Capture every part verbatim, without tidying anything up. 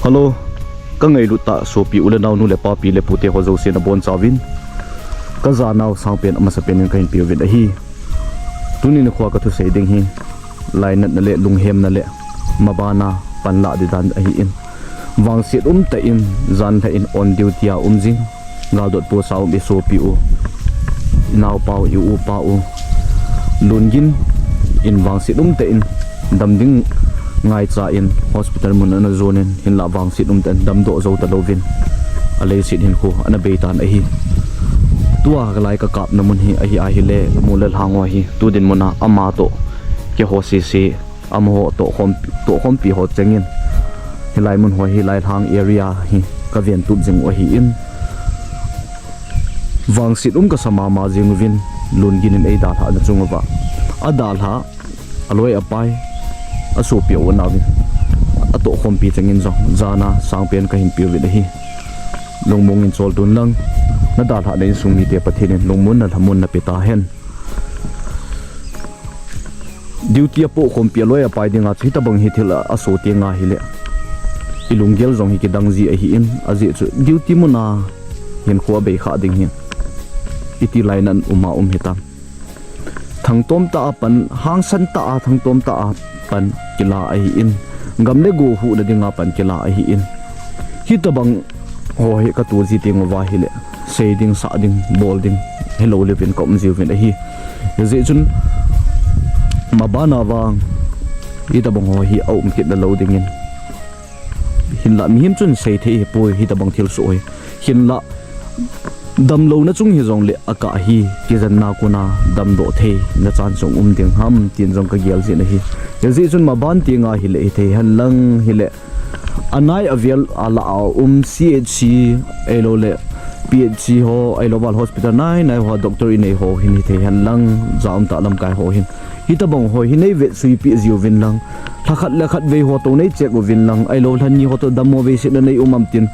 Hello, ka ngailut tah sopi u le nao, nu le pa, pi le pute ho jouse nabonchauvin ka janau sangpen amasapen in kahin peuvin ahi. Tuni nikho a ka thusei ding hi lainatna le lunghemna le mabana panlah ding dan ahin, vangset umtah in janlhah in on duty a um jing galdot post a um i sopi u, i naopa u, i upa u Lungin in vangset umtah in dam ding ngaicha in hospital mun ana jon in, hinlah vangset umtah in damdoh jou talouvin aleiset hinkho ana beitan ahi. Tua kalai kakapna mun hi ahi ahile, mu le lhang ho hi tu dinmun a ama toh keiho sese, amaho tohkhompi, tohkhompi ho chengin hilai mun ho, hilai lhang area hi kaventup jing u ahin, vangset um kasa mama jing uvin, Lungin in eidalhahna chung uva adalhah aloi apai, asopi u anaovin, atohkhompi chengin jong jana sangpen kahin peuvin ahi. Lungmong in cholton lang, nadalhahna insung mite Pathen in lungmonna lhamonna pe tahen. Duty apohkhompi aloi apai dinga chu hitobang hi thil a, aso tenga hile, i lunggel jong hi kidang ji ahin, ajeh chu duty mun a hinkho abei khah ding hi iti lainat um a um hitam. Thangtom tah a pan, hangsan tah a, thangtom tah a pan kila ahin, gam le go huhna dinga pan kila ahin, hitobang ho hi katoh ji teng uva hile, sei ding, sah ding, bol ding hilou leuvin kaum jiuvin ahi. Hijeh chun mabana vang hitobang ho hi aum kit nalou dingin, hinlah mihem chun seithei hipoi hitobang thilsoh hi, hinlah damlouna chung hijongle akah hi kijenna kona damdoh theina chan jong um ding ham tin jong kagel jin ahi. Hijeh chun maban tenga hile hithei henlang hile, anai avel a lah a um C H C ahiloule P H C ho, ahiloule hospital nainai ho doctor inei ho hin hithei henlang, ja umtah lamkai ho hin hitobang ho hi nei vetsuipeh jiuvin lang, lhakhat le khatvei ho toh nei check uvin lang, ahilou lhani ho toh dammo veisetna nei um am tin,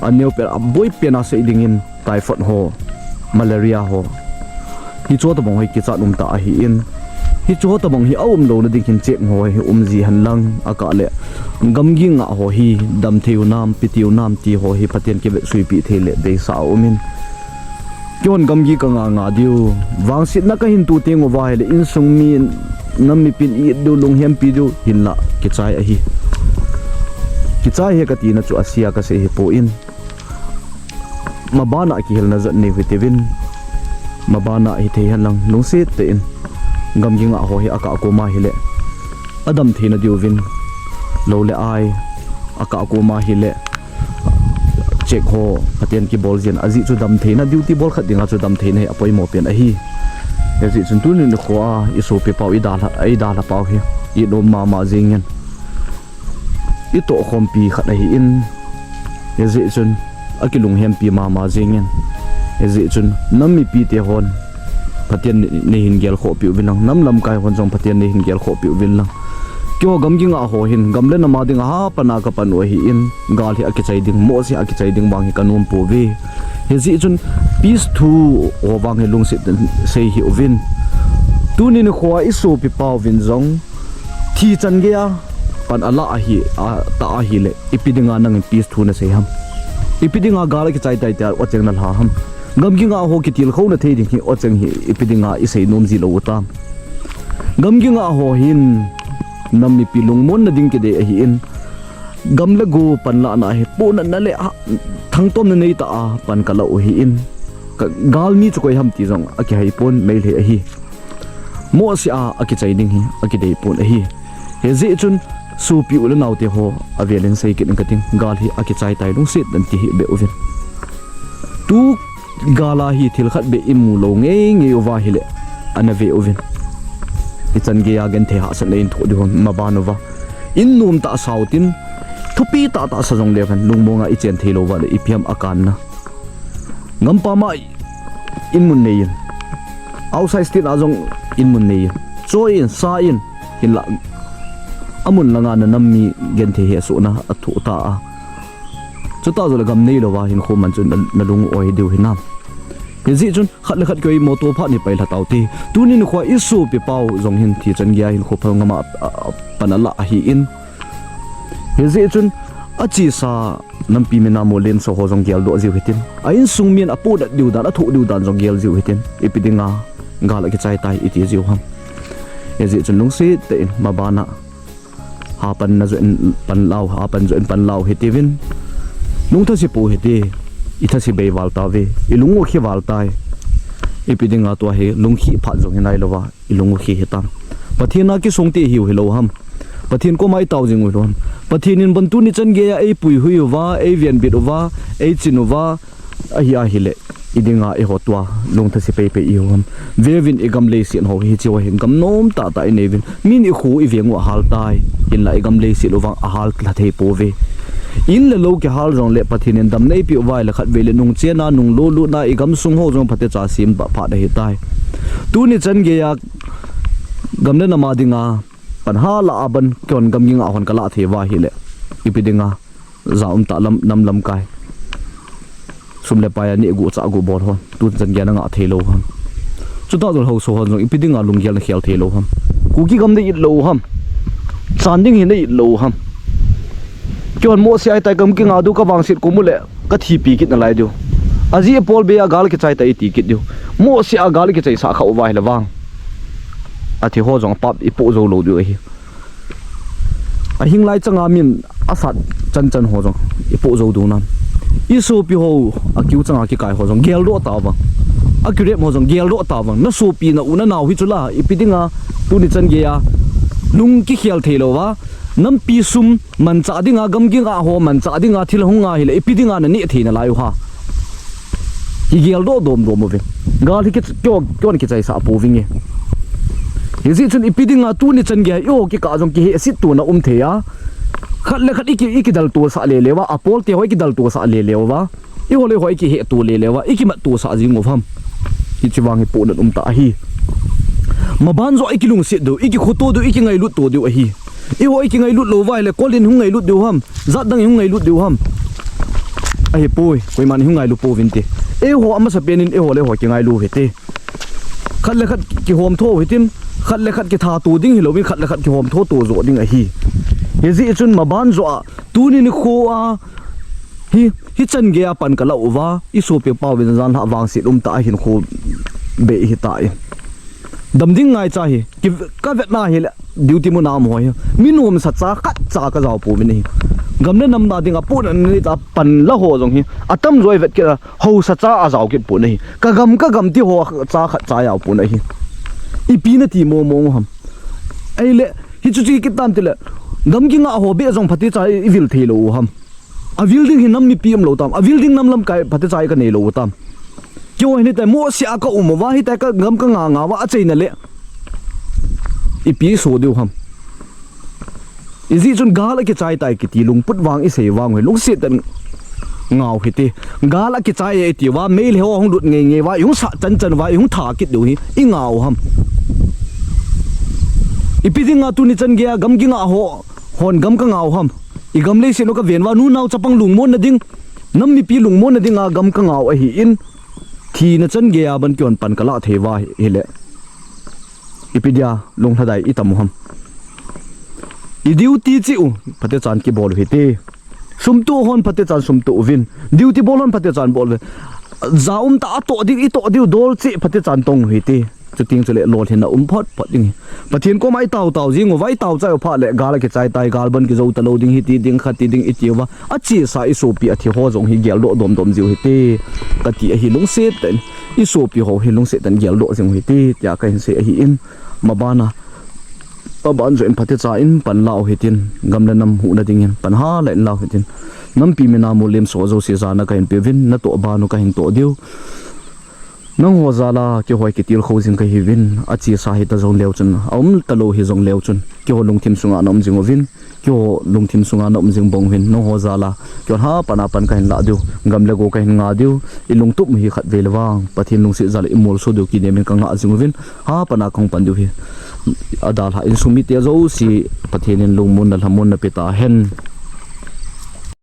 aneopen a boipen a sei dingin typhoid ho, malaria ho, hicheho tobang ho hi kichat umtah ahin, hicheho tobang hi aumlouna ding hin check ho hi um ji henlang, akah le gamgi ngah ho hi damthei u nam, ipi tiu nam ti ho hi Pathen kivetsuipeh thei le deisah aumin, keihon gamgi kangah ngah diu, vangsetna kahin toh teng uva hile insung mi, nam mipin i-it diu, lunghempi diu, hinlah kichai ahi. Kichai ahi katina chu asia kasei hipoi. Mabana kihilna jat nei u hitiuvin, mabana hithei henlang lungset tah in gamgi ngah ho hi akah koma hile, adam theina diuvin, lou le ai akah koma hile, check ho Pathen kibol jin, ajeh chu damtheina, duty bol khat dinga chu damtheina hi apoimo pen ahi. Hijeh chun tuni nikho a i sopi pau, i dalha, i dalha pau hi i nom mama jingin, i tohkhompi khat ahin, hijeh chun akilunghempi mama jingin, hijeh chun nam mipite hon Pathen nei, neihin gelkhohpeh uvin lang, nam lamkai hon jong Pathen neihin gelkhohpeh uvin lang. Keiho gamgi ngah ho hin gam le nam a dinga hapan a kapan u ahin, gal hi akichai ding, mohseh a kichai ding vang hi kanom pouve. Hijeh chun peace thu ho vang hi lungset in sei hih uvin. Tuni nikho a i sopi pauvin jong thi changeiya pan alah ahi, atah ahile, ipi dinga nangin peace thu nasei ham? Ipi dinga gal akichai tai tia o cheng nalha ham? Gamgi ngah ho kitilkhouna thei ding hi o cheng hi ipi dinga isei nom ji lou u tam? Gamgi ngah ho hin nam mipi lungmonna ding kidei ahin, gam le go panlahna hi pohnatna le thangtomna neitah a pan kalah u ahin, ka, galmi chu koi ham ti jong akihaipon, Meitei ahi. Mohseh a akichai ding hi akideipon ahi. Hijeh chun sopi u le naote ho, avelin sei kit in kating, gal hi akichai tai, lungset in ti hih beh uvin. Tu gal a hi thil khat beh imu lou ngeingei uva hile, ana ve uvin, i changeiya genthei hahsatna in thoh diu hon maban uva, in nomtah sau tin, thupi tahtah sa jongleu hen, lungmonga i chen theilouva le ipi ham akanna? Gampam a in mun nei in, outside state a jong in mun nei in, choi in, sa in, hinlah amun langa nanam mi genthei hesohna athoh ta a, chutah joule gam neilouva hinkho man chu na, nalung u oi diu hinam? Hijeh chun khat le khat kihoi, motor phat ni pailha taute. Tuni nikho a i sopi pau jong hin thi changeiya hinkho phal ngam a, a, a, pan alah ahin, hijeh chun Achesa nampi mina mo lemso ho jong geldoh jiu hitin. A insung min apohnat diu dan, athoh diu dan jong gel jiu hitin. Ipi dinga gal akichai tai iti jiu ham. Hijeh chun lungset tah in mabana hapan na jo in pan lau, hapan jo in pan lau hitiuvin. Lungthase pou hite, ithase bei val tauve, ilung u khi val tai. Ipi dinga tua hi lungkhi phat jong hinai louva, ilung u khi hitam. Pathen a kisong te hiu hilou ham. Pathen koma itao jing u hilou ham. Pathen in bon tuni chan geiya eipui hui uva, eivenbit uva, eichin uva, ahi ahile, idinga eiho tua lungthase peipei ihiu ham. Veuvin igam leiset ho hi, hiche ho hi gam nom tahtah inei uvin. Min ikho iveng u ahal tai. Hinla igam leiset u vang ahal lha thei pouve. In le lou kihal jongle Pathen in damna eipeh uva ahile khatvei le nungchena, nunglolutna, igam sung ho jong phatecha sem phat ahitai. Tuni chan geiya gam le nam a dinga pan hala a ban kihon gam ging a hon kalah thei uva ahile, ipi dinga ja umtah lam, nam lamkai, sum le pai a neh gu chah gu bol hon tuni chan geiya nangah thei lou ham. Chutah jong haosa hon jong ipi dinga lunggel nakhel thei lou ham. Kuki gam na it lou ham. Chan ding hi na it lou ham. Kihon mohseh ahitai, gam kinga diu, kavangset kom u le kathipi kit nalai diu. Ajeh apol beiya gal kichai tai iti kit diu. Mohseh a gal kichaisah kha uva ahile vang, athi ho jong apap ipoh jou lou diu ahi. Ahing lai changa min asat chan chan ho jong ipoh jou diu nam. Isopi ho, akiu changa kikai ho jong geldoh tauvang. Akirep ho jong geldoh tauvang. Nasopi, na u, nanao hi chula, ipi dinga tuni chan geiya lung kikhel thei louva, nampi sum manchah dinga, gam ging a ho manchah dinga thil hung nga hile ipi dinga naneh thei nalai u ham. Kigeldoh domdom uvin. Gal hi ki, kihon kichaisah pouvinge. Hijeh chun ipi dinga tuni chan geiya eiho kikah jong kihehset tona um thei a, khat le khat iki, ikidaltosah lele uva, apolte ho ikidaltosah lele uva, eiho le eiho ikihetto lele uva, ikimattosah jing u ham. Hiche vang hi pohnat umtah ahi. Maban joh ikilungset diu, ikikhoto diu, ikingailut to diu ahi. Eiho ikingailut louva ahile kol in hung ngailut diu ham, jatdang in hung ngailut diu ham. Ahipoi, koiman hung ngailu pouvinte. Eiho amasapen in eiho le eiho kingailu hite. Khat le khat kihomtho u hitin, khat le khat kithato ding hilouvin, khat le khat kihomtho to joh ding ahi. Hijeh chun maban joh a, tuni nikho a, hi, hichan geiya pan kalah uva, isopi pauvin janlhah vangset umtah a hinkho bei hitan. Dam ding ngaicha hi, ki, kavetna hile, duty muna um ho hi, mi nomsa cha khatcha kajao pouvin ahi. Gam le nam a dinga pohnat neitah a pan la ho jong hi, atamjo ivet kit a, haosa cha ajao kit pon ahi. Kagam, kagam ti ho cha khatcha jao pon ahi. Ipi nati mongmong u ham. Ahile, hichu chu kit tam tile, gam ging a ho beh jong phatecha ivil thei lou u ham. Avil ding hi nam mipi umlou tam. Avil ding nam lamkai phatecha ikanei lou u tam. Keiho hi hitia mohseh a kaum uva, hitia kagam kanga nga uva achaina le ipi iso diu ham. Ijeh chun gal akichai tai kiti lungput vang isei vang u hi lungset tah in ngah u hite. Gal akichai e iti uva, meilhei ho hung lut ngeingei uva, ihung sah chanchan uva, ihung tha kit diu hi ingah u ham. Ipi dinga tuni chan geiya gam ging a ho hon gam kangah u ham. Igam leiset u kaven uva, nu nao chapang lungmonna ding, nam mipi lungmonna dinga gam kangah u ahin, thina chan geiya ban kihon pan kalah thei uva ahile, ipi dia lunglhadai itam u ham. I duty cheh u phatechan kibol u hite. Sumtoh hon phatechan sumtoh uvin. Duty bol hon phatechan bol uvin. Ja umtah a toh ding, itoh diu dol cheh phatechan tong u hite. Chuteng chule lolhinna um phot phot ding hi. Pathen koma itao tao jing uva, itao chai u phat le gal akichai tai, gal ban kijou talou ding, hiti ding, khati ding iti uva, achesa isopi athi ho jong hi geldoh domdom jiu hite, kati ahi. Lungset tah in isopi ho hi lungset tah in geldoh jing u hite tia kahin sei ahin, mabana aban joh in phatecha in pan lau hitin, gam le nam huhna dingin pan hala in lau hitin. Nampi mina mo lemso jouse jana kahin peuvin, natoh ban u kahin toh diu. Nangho jal a keiho kitilkhou jing kahiuvin, achesa hita jongleu chun, aum talou hijongleu chun, keiho lungthim sunga na um jing uvin, keiho lungthim sunga na um jing bang uvin, nangho jal a keiho hapan a pan kahin lah diu, gam le go kahin ngah diu, ilungtup u hi khatvei le vang Pathen lungset jal a imolso diu kinem in kangah jing uvin, hapan a kahung pan diu hi. Adalhah insung mite jouse Pathen in lungmonna lhamonna pe tahen.